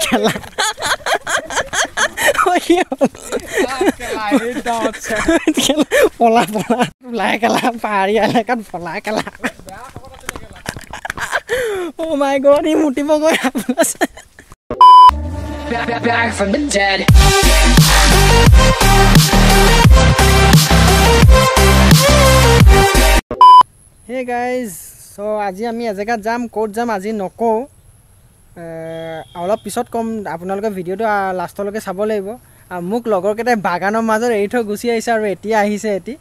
খেলা পলা পলা ওলাই কেলা পাহাৰীয়া এলেকাত পলা কেলা। Oh my god, ই মুতিব গৈ আছে। Back from the dead. Hey guys, so আজি আমি এজেগাত যাম, ক'ত যাম আজি নকওঁ, অলপ পিছত ক'ম। আপোনালোকে ভিডিঅ'টো লাষ্টলৈকে চাব লাগিব। আৰু মোক লগৰকেইটাই বাগানৰ মাজত এৰি থৈ গুচি আহিছে আৰু এতিয়া আহিছে এটি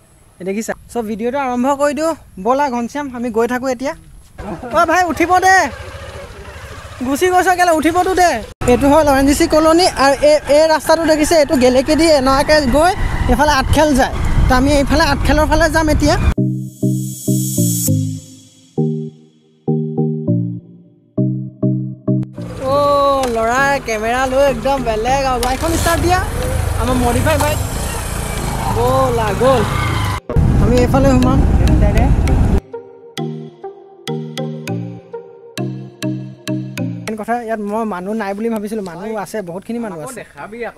দেখিছা। চ' ভিডিঅ'টো আৰম্ভ কৰি দিওঁ, ব'লা ঘনশ্যাম, আমি গৈ থাকোঁ এতিয়া। অ' ভাই উঠিব দে, গুচি গৈছ কেলৈ, উঠিবতো দে। এইটো হ'ল অ এন জি চি কলনী আৰু এই ৰাস্তাটো দেখিছে, এইটো গেলেকীদি এনেকুৱাকৈ গৈ এইফালে আঠখেল যায়। তো আমি এইফালে আঠখেলৰ ফালে যাম এতিয়া। অ' ল'ৰা কেমেৰা লৈ একদম বেলেগ আৰু। বাইকখন ষ্টাৰ্ট দিয়া, আমাৰ মডিফাই বাইক। গ'ল গ'ল, আমি এইফালে সোমাম। কথা ইয়াত মই মানুহ নাই বুলি ভাবিছিলোঁ, মানুহ আছে, বহুতখিনি মানুহ আছে।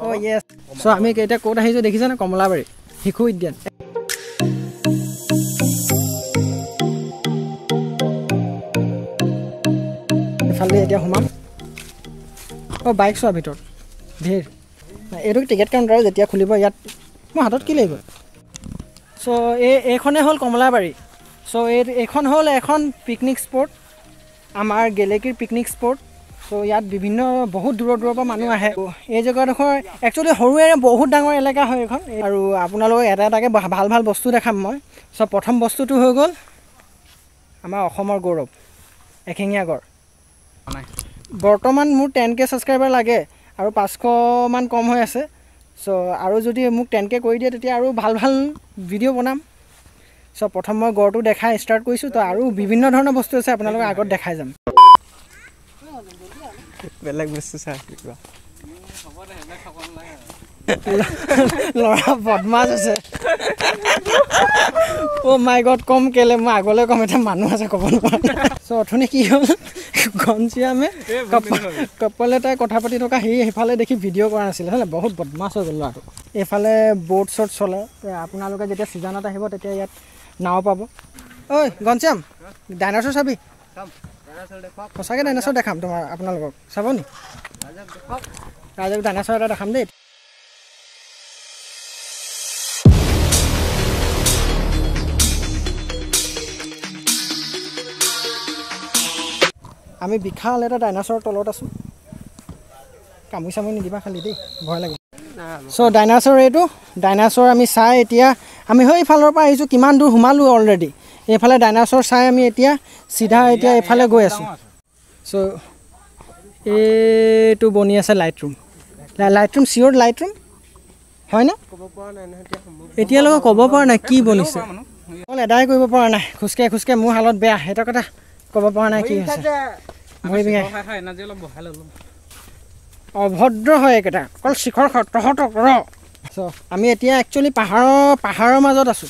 অ' য়েছ। চ' আমি এতিয়া ক'ত আহিছোঁ দেখিছেনে? কমলাবাৰী শিশু উদ্যান। এইফালে এতিয়া সোমাম। অ' বাইক চোৱা ভিতৰত ভিৰ। এইটো টিকেট কাউণ্টাৰ, যেতিয়া খুলিব ইয়াত মোৰ হাতত কি লাগিব। চ' এইখনেই হ'ল কমলাবাৰী। চ' এইখন হ'ল এখন পিকনিক স্পট, আমাৰ গেলেকীৰ পিকনিক স্পট। চ' ইয়াত বিভিন্ন বহুত দূৰৰ দূৰৰ পৰা মানুহ আহে। এই জেগাডোখৰ একচুৱেলি সৰুৱে বহুত ডাঙৰ এলেকা হয় এইখন। আৰু আপোনালোকক এটা এটাকৈ ভাল ভাল বস্তু দেখাম মই। চ' প্ৰথম বস্তুটো হৈ গ'ল আমাৰ অসমৰ গৌৰৱ এশিঙীয়া গড়। বৰ্তমান মোৰ 10K subscriber লাগে আৰু 500মান কম হৈ আছে। চ' আৰু যদি মোক 10K কৰি দিয়ে তেতিয়া আৰু ভাল ভাল ভিডিঅ' বনাম। চ' প্ৰথম মই গড়টো দেখাই ষ্টাৰ্ট কৰিছোঁ। তো আৰু বিভিন্ন ধৰণৰ বস্তু আছে, আপোনালোকক আগত দেখাই যাম। বেলেগ বস্তু চাই ল'ৰা বদমাছ আছে। অ' মাই গড, কম কেলে মই আগলৈ কম, এতিয়া মানুহ আছে ক'ব নোৱাৰোঁ। চ' অথনি কি হ'ল, ঘনশ্যামে কপাল এটাই কথা পাতি থকা সি সেইফালে দেখি ভিডিঅ' কৰা নাছিলে, হ'লে বহুত বদমাছ হৈ গ'ল ল'ৰাটো। এইফালে ব'ট চ'ট চলে, আপোনালোকে যেতিয়া ছিজনত আহিব তেতিয়া ইয়াত নাও পাব। ঐ ঘনশ্যাম, ডাইনাছৰ চাবি? সঁচাকৈ ডাইনাছৰ দেখাম তোমাৰ আপোনালোকক, চাব নি? ৰাইজক ডাইনাছৰ এটা দেখাম দেই। আমি বিশাল এটা ডাইনাছৰ তলত আছোঁ। কামুৰি চামুৰি নিদিবা খালি দেই, ভয় লাগে। চ' ডাইনাছৰ, এইটো ডাইনাছৰ আমি চাই এতিয়া আমি সেইফালৰ পৰা আহিছোঁ, কিমান দূৰ সোমালোঁ অলৰেডি। এইফালে ডাইনাছৰ চাই আমি এতিয়া চিধা এতিয়া এইফালে গৈ আছোঁ। চ' এইটো বনি আছে light room, light room sure light room হয়নে? এতিয়ালৈকে ক'ব পৰা নাই কি বনিছে, অকল এদাই কৰিব পৰা নাই, খোজকাঢ়ি খোজকাঢ়ি মোৰ হালত বেয়া, সেইটো কথা ক'ব পৰা নাই কি হৈছে। ভৰি বিষাই, অভদ্ৰ হয় এইকেইটা, অকল শিখৰ তহঁতক ৰ। চ' আমি এতিয়া একচুৱেলি পাহাৰৰ মাজত আছোঁ।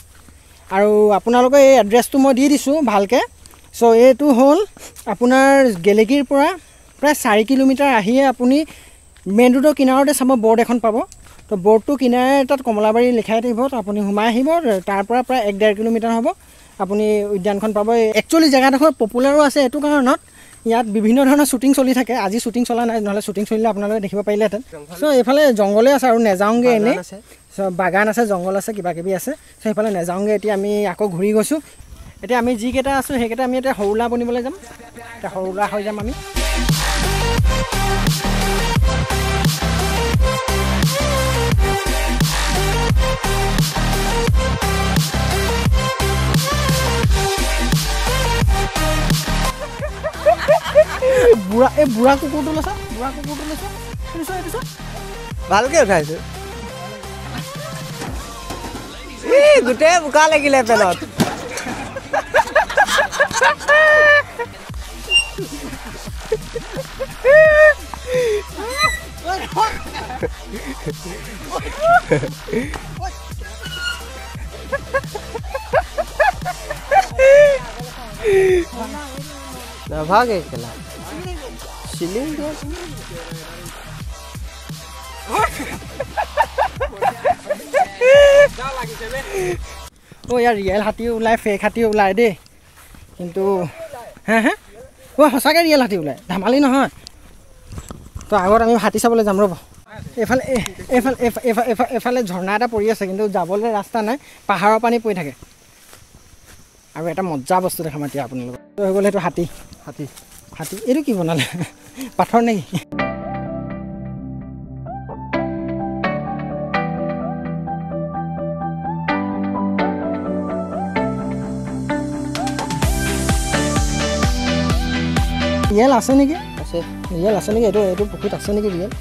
আৰু আপোনালোকে এই এড্ৰেছটো মই দি দিছোঁ ভালকৈ। চ' এইটো হ'ল আপোনাৰ গেলেকীৰ পৰা প্ৰায় 4 কিলোমিটাৰ আহিয়ে আপুনি মেইন ৰোডৰ কিনাৰতে চাব বৰ্ড এখন পাব। তো বৰ্ডটো কিনাৰে তাত কমলাবাৰী লিখাই থাকিব, তো আপুনি সোমাই আহিব। তাৰ পৰা প্ৰায় 1-1.5 কিলোমিটাৰ হ'ব, আপুনি উদ্যানখন পাব। একচুৱেলি জেগাডোখৰ পপুলাৰো আছে এইটো কাৰণত, ইয়াত বিভিন্ন ধৰণৰ শ্বুটিং চলি থাকে। আজি শ্বুটিং চলা নাই, নহ'লে শ্বুটিং চলিলে আপোনালোকে দেখিব পাৰিলেহেঁতেন। চ' এইফালে জংঘলে আছে আৰু নেযাওঁগৈ এনেই। চ' বাগান আছে, জংঘল আছে, কিবা কিবি আছে। চ' সেইফালে নেযাওঁগৈ, এতিয়া আমি আকৌ ঘূৰি গৈছোঁ। এতিয়া আমি যিকেইটা আছোঁ সেইকেইটা আমি এতিয়া সৰুলা বনিবলৈ যাম। এতিয়া সৰুলা হৈ যাম আমি। বুঢ়া, এই বুঢ়া কুকুৰটো লৈছা, বুঢ়া কুকুৰটো লৈছা, এইটো চোৱা, এইটো চোৱা। ভালকে উঠাইছো। এই গোটেই বোকা লাগিলে পেনত। নাভাগে খেলা। চিলিং গছ। অ' ইয়াৰ ৰিয়েল হাতী ওলায়, ফেক হাতী ওলায় দেই। কিন্তু হে হে অ' সঁচাকৈ ৰিয়েল হাতী ওলায়, ধেমালি নহয়। তো আগত আমি হাতী চাবলৈ যাম, ৰ'ব। এইফালে এইফালে এইফালে ঝৰ্ণা এটা পৰি আছে, কিন্তু যাবলৈ ৰাস্তা নাই, পাহাৰৰ পানী পৰি থাকে। আৰু এটা মজা বস্তু দেখাম এতিয়া আপোনালোকক। হৈ গ'ল সেইটো হাতী। হাতী হাতী এইটো কি বনালে, পাথৰ নেকি? ৰিয়েল আছে নেকি? আছে। ৰিয়েল আছে নেকি? এইটো এইটো পুখুৰীত আছে নেকি ৰিয়েল?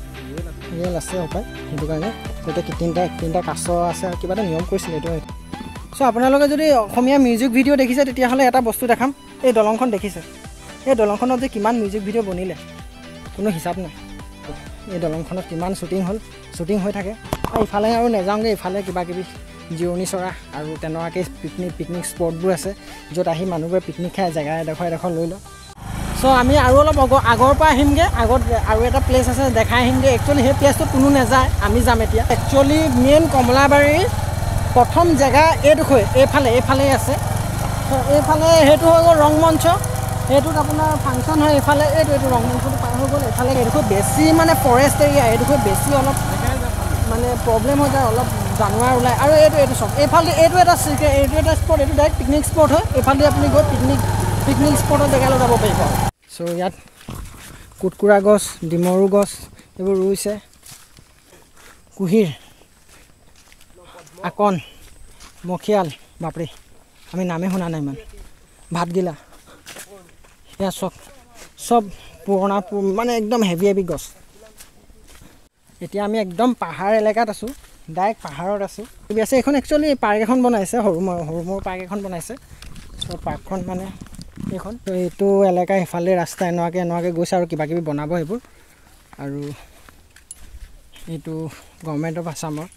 ৰিয়েল আছে হপায়, সেইটো কাৰণে এতিয়া তিনিটা কাছ আছে আৰু কিবা এটা নিয়ম কৰিছিলে এইটো। চ' আপোনালোকে যদি অসমীয়া মিউজিক ভিডিঅ' দেখিছে তেতিয়াহ'লে এটা বস্তু দেখাম। এই দলংখন দেখিছে? এই দলংখনত যে কিমান মিউজিক ভিডিঅ' বনিলে কোনো হিচাপ নাই। এই দলংখনত কিমান শ্বুটিং হ'ল, শ্বুটিং হৈ থাকে। আৰু ইফালে আৰু নাযাওঁগৈ, ইফালে কিবা কিবি জিৰণি চৰা আৰু তেনেকুৱাকৈ পিকনিক স্পটবোৰ আছে, য'ত আহি মানুহবোৰে পিকনিক খাই জেগা এডোখৰ এডোখৰ লৈ লয়। চ' আমি আৰু অলপ আগৰ পৰা আহিমগৈ, আগত আৰু এটা প্লেচ আছে দেখাই আহিমগৈ। একচুৱেলি সেই প্লেচটোত কোনো নাযায়, আমি যাম এতিয়া। একচুৱেলি মেইন কমলাবাৰীৰ প্ৰথম জেগা এইডোখৰ, এইফালেই আছে। চ' এইফালে সেইটো হৈ গ'ল ৰংমঞ্চ, সেইটোত আপোনাৰ ফাংচন হয়। এইফালে এইটো ৰংমঞ্চটো পাৰ হৈ গ'ল। এইফালে এইডোখৰ বেছি মানে ফৰেষ্ট এৰিয়া, এইডোখৰ বেছি অলপ মানে প্ৰব্লেম হৈ যায়, অলপ জানোৱাৰ ওলায়। আৰু এইটো চব এইফালে এইটো এটা স্পট, এইটো ডাইৰেক্ট পিকনিক স্পট হয়। এইফালেদি আপুনি গৈ পিকনিক স্পটৰ জেগালৈ যাব পাৰিব। চ' ইয়াত কুটকুৰা গছ, ডিমৰু গছ এইবোৰ ৰুইছে। কুঁহিৰ, আকন, মখিয়াল, বাপৰে আমি নামেই শুনা নাই ইমান। ভাতগিলা, এয়া চব পুৰণা মানে একদম হেভি হেভি গছ। এতিয়া আমি একদম পাহাৰ এলেকাত আছোঁ, ডাইৰেক্ট পাহাৰত আছোঁ। আছে এইখন একচুৱেলি পাৰ্ক এখন বনাইছে, সৰু মৰু পাৰ্ক এখন বনাইছে। চ' পাৰ্কখন মানে এইখন এইটো এলেকা, সিফালে ৰাস্তা এনেকুৱাকৈ গৈছে আৰু কিবা কিবি বনাব সেইবোৰ। আৰু এইটো গভৰ্ণমেণ্ট অফ আছামৰ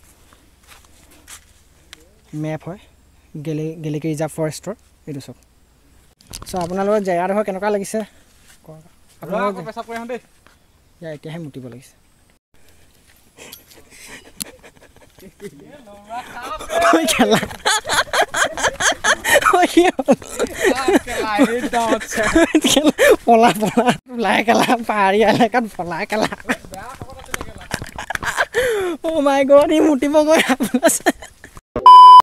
মেপ হয়, গেলেকী ৰিজাৰ্ভ ফৰেষ্টৰ এইটো চব। চ' আপোনালোকৰ জেগাডোখৰ কেনেকুৱা লাগিছে? আপোনালোকৰ এতিয়াহে মুতিব লাগিছে। পলা পলা ওলাই কেলা, পাহাৰীয়া এলেকাত পলা কেলা। অ' মাই গড, ই মুতিব গৈ আপোনাৰ।